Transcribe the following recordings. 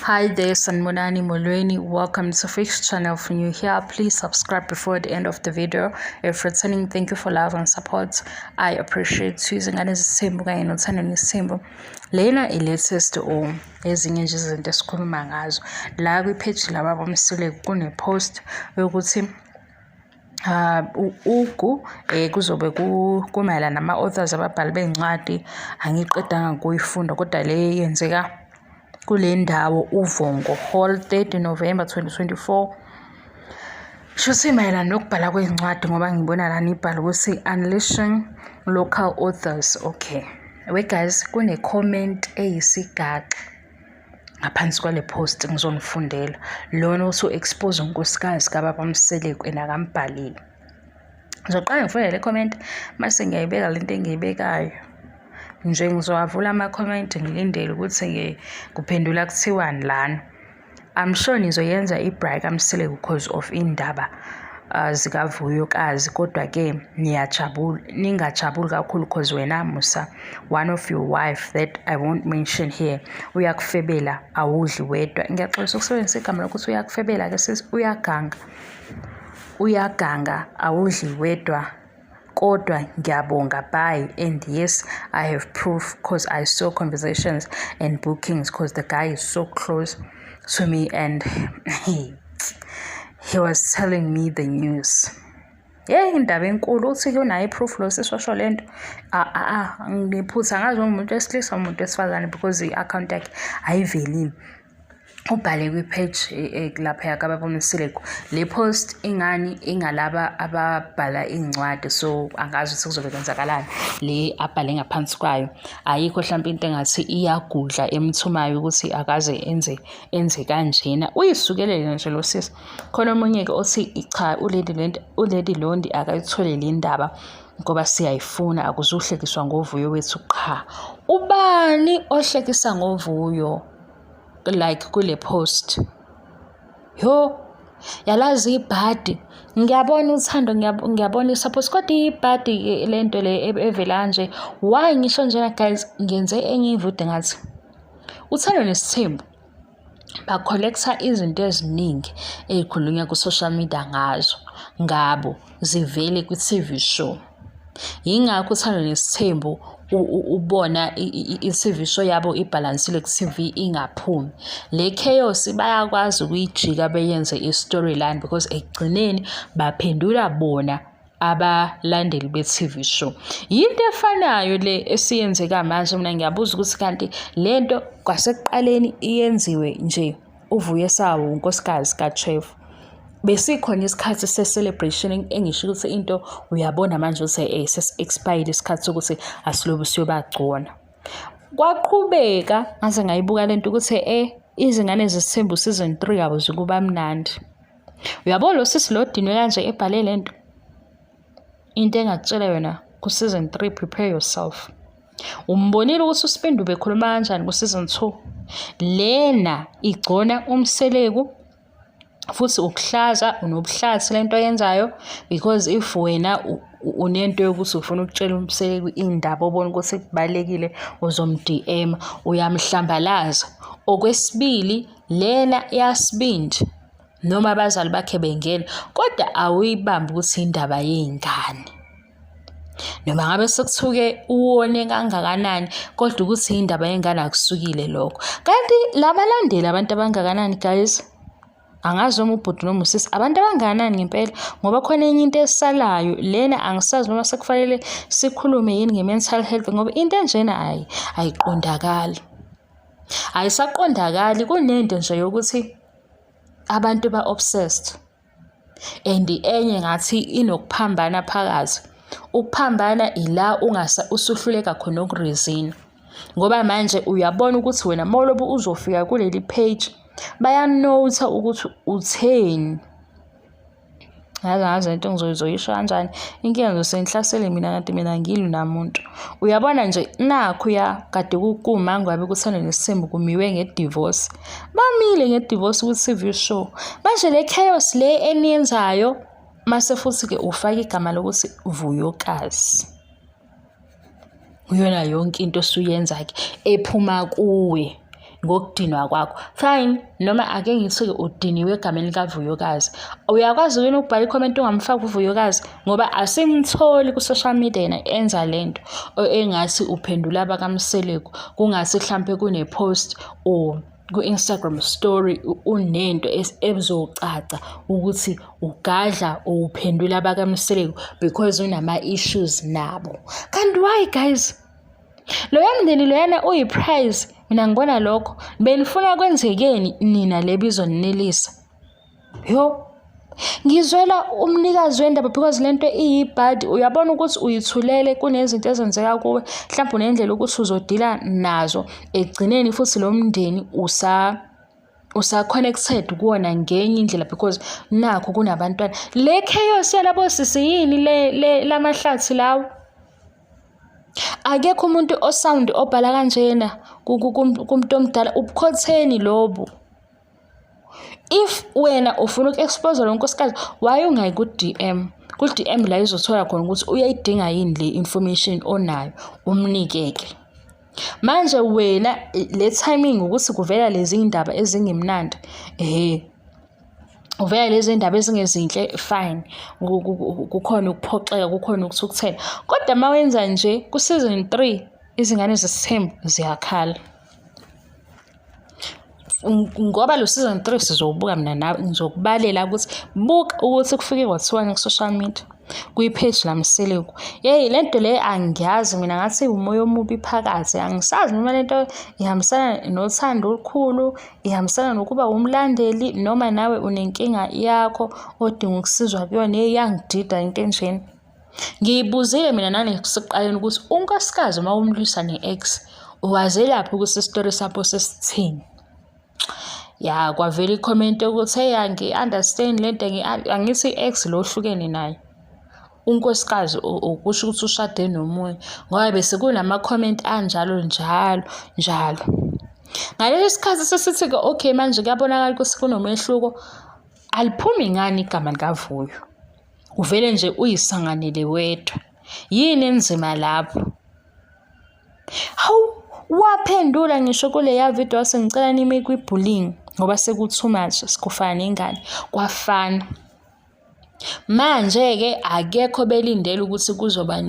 Hi there, Sanibonani Molweni. Welcome to Fix Channel. If you're new here, please subscribe before the end of the video. If returning, thank you for love and support. I appreciate you. Izingane zesithembu kanye nothando nesithembu. Lena i-latest or ezinye nje izinto esikhuluma ngazo. La kwi-page laba boMseleku kune-post yokuthi ugu kuzobe kumayelana nama-authors, ababhali bey'ncwadi. Angiqedanga kuyifunda kodwa le yenzeka kule ndawo Uvongo Hall, 30 November 2024. Shuthi mayelana nokubhala kwey'ncwadi ngoba ngibona lana ibhala ukuthi "Unleashing Local Authors". Okay, we guys, kune-comment eyisigaxa ngaphansi kwale post, ngizonifundela lona osu-expose unkosikazi kababa Mseleku and akambhalile. Ngizoqala ngifunde le comment mase ngiyayibeka lento engiyibekayo nje. Ngizowavula ama-comment, ngilindele ukuthi kuphendula kuthiwani lana. I'm sure nizoyenza i-braai kaMseleku because of indaba zikaVuyokazi, kodwa-ke niyajabula, ningajabuli kakhulu cause wena Musa, one of your wife that I won't mention here uyakufebela, awudli wedwa. Ngiyaxolisa ukusebenzisa igama lokuthi uyakufebela-ke sis, uyaganga, uyaganga, awudli wedwa kodwa ngiyabonga, bye. And yes, I have proof cause I saw conversations and bookings cause the guy is so close to me and he was telling me the news. Yeyi, indaba enkulu. Uthi-ke unayo i-proof lo sisi, washo le nto. Ngiphutha, angazi noma umuntu wesilisa, umuntu wesifazane, because i-akhawunti yakhe ayivelile. Ubhale kwi-page laphaya kababa uMseleku. Le post ingani ingalaba ababhala iy'ncwadi, so angazi ukuthi kuzobe kwenzakalani. Le abhale ngaphansi kwayo ayikho, hlampe into engathi iyagudla emthumayo ukuthi akaze enze kanjena. Uyisukelele nje lo sisi. Khona omunye-ke othi cha, uLady Londi akayithole le ndaba ngoba siyayifuna, akuzuhlekiswa ngoVuyo wethu. Qha, ubani ohlekisa ngoVuyo like kule post? Yo, yalazi ibhadi. Ngiyabona uthando, ngiyabona i-support, kodwa ibhadi le nto le evela kanje. Why ngisho njena guys? Ngenze enye ividiyo ngathi uThando Nesithembu ba-collect-a izinto eziningi ey'khulunywa ku-social media ngazo ngabo, zivele kwi-TV show. Yingakho uThando Nesithembu ubona i-TV show yabo ibhalansile ku-TV, ingaphumi. Le chaos bayakwazi ukuyijika beyenze i-storyline because ekugcineni baphendula bona abalandeli be-TV show. Yinto efanayo le esiyenzeka manje. Mina ngiyabuza ukuthi kanti lento kwasekuqaleni iyenziwe nje uVuyo esawo unkosikazi ka-Trevor. Besikhona isikhathi se-celebration, engisho ukuthi into uyabona manje ukuthi sesi-expired isikhathi sokuthi asilobe siyobagcona. Kwaqhubeka ngaze ngayibuka lento ukuthi Izingane Zesithembu season 3 akuzukuba mnandi. Uyabo lo sisi lo odinwe kanje ebhale lento, into engakutshela yona ku-season 3, prepare yourself. Umbonile ukuthi uSibindi ubekhuluma kanjani ku-season 2. Lena igcona uMseleku futhi ukuhlaza, unobuhlathi lento oyenzayo, because if wena unento yokuthi ufuna ukutshela uMseleku indaba obona ukuthi kubalulekile, uzom-DM, uyamhlambalaza. Okwesibili, lena yaSibindi, noma abazali bakhe bengena, kodwa awuyibambi ukuthi indaba yey'ngane. Noma ngabe sekuthuke uwone kangakanani, kodwa ukuthi indaba yengane akusukile lokho. Kanti labalandeli abantu abangakanani guys? Angazi noma ubhuti noma usisi, abantu abangakanani ngempela, ngoba khona enye into esalayo lena, angisazi noma sekufanele sikhulume yini nge-mental health, ngoba into enjena hhayi, ayiqondakali. Ayisaqondakali, kunento nje yokuthi abantu ba-obsessed and enye ngathi inokuphambana phakathi. Ukuphambana ila usuhluleka khona uku-reason-a, ngoba manje uyabona ukuthi wena mawulobe uzofika kuleli page baya-note-a ukuthi utheni. Yazi, angazi lento ngizoyisho kanjani, inkinga ngizose ngihlasele mina kanti mina angilwi namuntu. Uyabona nje nakhuya kade kuwuMangwabe kuThando Nesithembu, kumiwe nge-divorce. Bamile nge-divorce ku-TV show. Manje le chaos le eniyenzayo, mase futhi-ke ufake igama lokuthi Vuyokazi. Kuyona yonke into osuyenza-ke ephuma kuwe. Ngokudinwa kwakho. Fine, noma ake ngithi-ke udiniwe egameni likaVuyokazi. Uyakwazi yini ukubhala i-comment ungamfaki uVuyokazi? Ngoba asimtholi ku-social media yena enza le nto engathi uphendula abakaMseleku, kungathi hlampe kune-post or ku-Instagram story unento ezocaca ukuthi ugadla or uphendula abakaMseleku because unama-issues nabo. Kanti why guys? Loya mndeni loyana uyi-prize, mina ngibona lokho. Benifuna kwenzekeni nina le bizoninelisa? Yo, ngizwela umnikazi wendaba because lento iyibhadi, uyabona ukuthi uyithulele kunezinto ezenzeka kuwe, mhlawumbe unendlela ukuthi uzodila nazo ekugcineni futhi lo mndeni usa-connected kuwona ngenye indlela because nakhu kunabantwana. Le chaos yalabo sisi yini le lamahlathi lawo? Akekho umuntu o-sound obhala kanjena kumuntu omdala, ubukhotheni lobu. If wena ufuna uku-expose lo nkosikazi, why ungayi ku-D_M? Ku-D_M la izothola khona ukuthi uyayidinga yini le information onayo, umnike-ke. Manje wena le timing ukuthi kuvela lezi ndaba ezingemnandi, ehhe, uvela lezi ndaba ezingezinhle fine, kukhona ukuphoxeka, kukhona ukuthukuthela. Kodwa uma wenza nje ku-season 3 izingane zesithembu ziyakhala. Ngoba lo season 3 sizowubuka mina nawe, ngizokubalela ukuthi buka ukuthi kufike kwathiwani ku-social media, kwi-page laMseleku. Yeyi le nto le angiyazi mina, ngathi umoya omubi phakathi, angisazi noma le nto ihambisana nothando olukhulu, ihambisana nokuba umlandeli noma nawe unenkinga yakho odinga ukusizwa kuyona. Yeyi iyangidida into enjena. Ngiyibuzile mina nanesekuqaleni ukuthi unkosikazi uma umlwisa ne-ex wazelaphi ukuthi isitori sakho sesithini. Ya, kwavela i-comment yokuthi hey angi-understand le nto, angithi i-ex lo ohlukene naye. Unkosikazi okusho ukuthi ushade nomunye ngoba bese kunama-comment anjalo njalo njalo. Ngalesi sikhathi sesithi-ke okay manje kuyabonakala ukuthi kunomehluko, aliphumi ngani igama likaVuyo? Uvele nje uyisanganele wedwa. Yini enzima lapho? Hawu, waphendula ngisho kuleya video wase ngicela nime kwi-bullying ngoba seku-too much, sikufana nengane. Kwafana. Manje-ke akekho belindele ukuthi kuzoba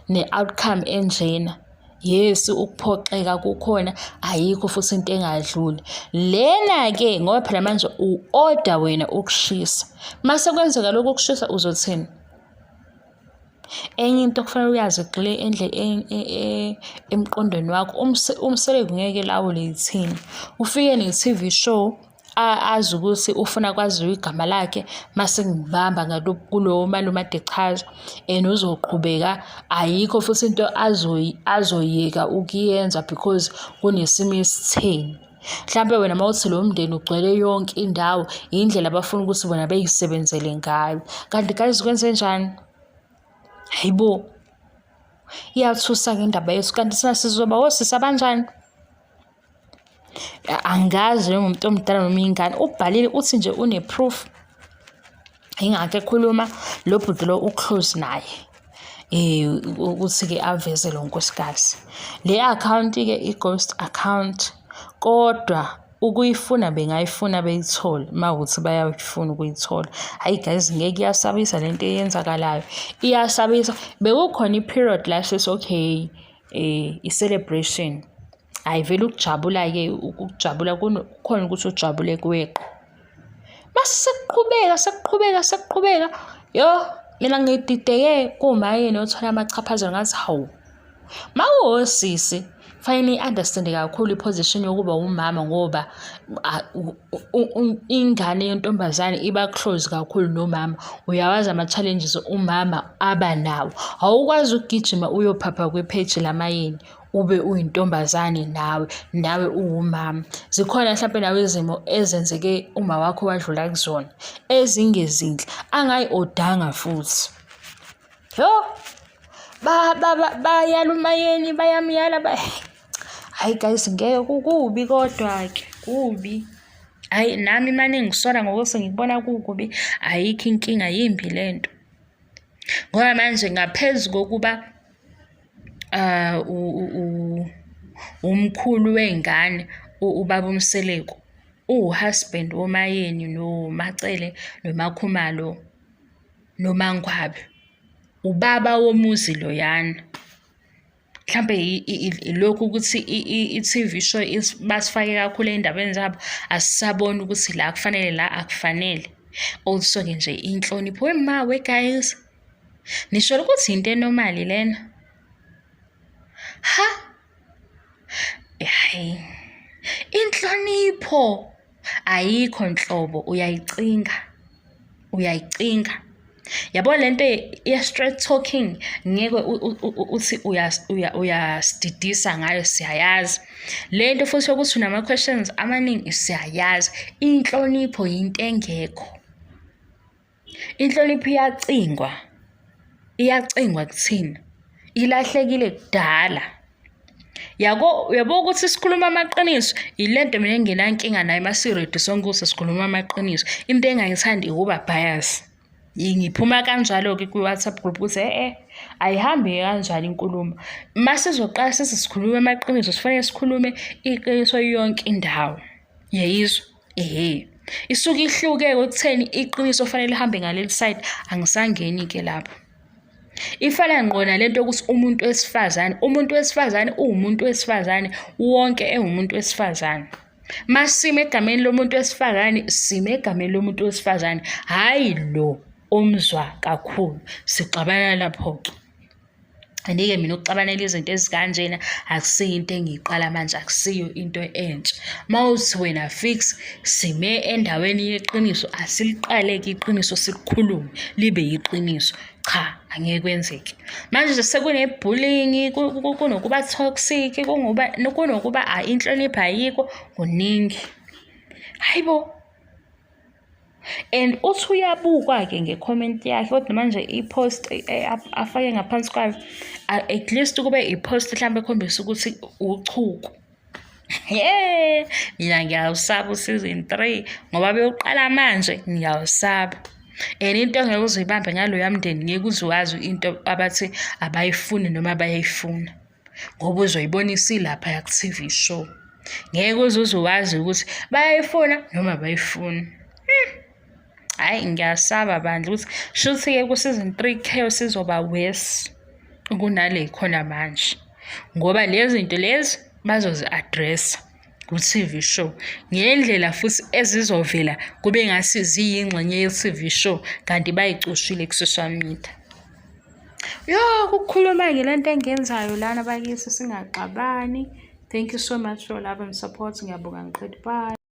ne-outcome enjena. Yes, ukuphoxeka kukhona, ayikho futhi into engadluli. Lena-ke ngoba phela manje u-order wena ukushisa. Mase kwenzeka lokhu ukushisa uzothini? Enye into okufanele uyazi igxile emqondweni wakho, uMseleku ngeke elawule yithina. Ufike ne-T_V show azi ukuthi ufuna kwaziwe igama lakhe mase ngibamba kulowo malume ade echaza and uzoqhubeka, ayikho futhi into azoyeka ukuyenza because kunesimo esitheni. Mhlampe wena uma uthi lo mndeni ugcwele yonke indawo, indlela abafuna ukuthi bona bey'sebenzele ngayo. Kanti guys kwenzenjani? Hhayi bo, iyathusa-ke indaba yethu, kanti thina sizoba osisi abanjani? Angazi noma umuntu omdala noma ingane, ubhalile uthi nje une-proof. Yingakho ekhuluma lo bhuti lo u-close naye ukuthi-ke aveze lo nkosikazi. Le akhawunti-ke i-ghost account, kodwa ukuyifuna bengayifuna beyithole uma kuwukuthi bayafuna ukuyithola. Hhayi guys ngeke iyasabisa le nto eyenzakalayo, iyasabisa. Bekukhona i-period la sithi okay i-celebration. Hhayi vele ukujabula-ke, ukujabula kukhona ukuthi ujabule kweqe. Mase sekuqhubeka sekuqhubeka sekuqhubeka, yo mina ngidideke kuwumayeni othola amachaphazelo ngathi hawu. Uma uwosisi fanele niyi-understand-e kakhulu i-position yokuba umama ngoba ingane yentombazane iba close kakhulu nomama. Uyawazi ama-challenges umama aba nawo. Awukwazi ukugijima uyophapha kwi-page lamayeni ube uyintombazane nawe, nawe uwumama. Zikhona hlampe nawe izimo ezenzeke uma wakho wadlula kuzona ezingezinhle angayi-odanga futhi. Yo, bayala umayeni bayamyala hhayi guys ngeke kubi kodwa-ke kubi. Hhayi nami mane ngisola ngokuthi ngikubona kukubi, ayikho inkinga yimbi le nto. Ngoba manje ngaphezu kokuba umkhulu wey'ngane. Ubaba uMseleku uwu-husband woMaYeni noMaCele noMaKhumalo noMaNgwabe. Ubaba womuzi loyana. Mhlampe ilokhu ukuthi i-T_V show basifake kakhulu ey'ndabeni zabo, asisaboni ukuthi la kufanele la akufanele. Also-ke nje inhlonipho, wema we guys, nisholo ukuthi into e-normal lena? Ha? Hhayi, inhlonipho ayikho nhlobo uyayicinga, uyayicinga. Yabo le nto ye-straight talking ngeke uthi uyasididisa ngayo siyayazi. Le nto futhi yokuthi unama-questions amaningi siyayazi. Inhlonipho yinto engekho. Inhlonipho iyacingwa, iyacingwa kuthina, ilahlekile kudala. Yabo, uyabo ukuthi sikhuluma amaqiniso, yile nto mina engingenankinga nayo uma siredi sonke ukuthi sikhuluma amaqiniso. Into engingayithandi ukuba bias. Ngiphuma kanjalo-ke kwi-WhatsApp group ukuthi e-e ayihambi kanjalo inkulumo. Uma sizoqala sithi sikhuluma amaqiniso, sifanele sikhulume iqiniso yonke indawo. Uyayizwa? Ehhe. Isuke ihluke ekutheni iqiniso fanele lihambe ngaleli side, angisangeni-ke lapho. Ifana ngqo nalento yokuthi umuntu wesifazane, umuntu wesifazane uwumuntu wesifazane wonke ewumuntu wesifazane. Masime egameni lomuntu wesifazane, sime egameni lomuntu wesifazane, hhayi lo omzwa kakhulu. Sixabana lapho-ke. And-ke mina ukuxabanela izinto ezikanjena akusiyo into engiyiqala manje, akusiyo into entsha. Uma uthi wena fix sime endaweni yeqiniso, asiliqale-ke iqiniso silikhulume libe yiqiniso. Cha, angeke kwenzeke. Manje nje sekune-bullying, kunokuba toxic, kunokuba inhlonipho ayikho, kuningi. Hhayi bo! And uthi uyabukwa-ke nge-comment yakhe kodwa manje i-post afake ngaphansi kwayo at least kube i-post mhlawumbe ekhombisa ukuthi uchuku. Ye, mina ngiyawusaba u-season 3 ngoba bewuqala manje ngiyawusaba. And into engeke uze uyibambe ngaloya mndeni ngeke uze wazi into abathi abayifuni noma bayayifuna. Ngoba uzoyibona isilaphaya ku-T_V show. Ngeke uze uze wazi ukuthi bayayifuna noma abayifuni. Hhayi ngiyasaba bandla ukuthi shuthi-ke ku-season 3 chaos izoba worse kunale khona manje. Ngoba lezi zinto lezi bazozi-address-a ku-T_V show ngendlela futhi ezizovela kube ngathi ziyingxenye ye-T_V show kanti bayicoshile ku-social media. Yo, ukukhuluma-ke le nto engiyenzayo lana bakithi singaxabani. Thank you so much for love and support. Ngiyabonga ngiqedi, bye.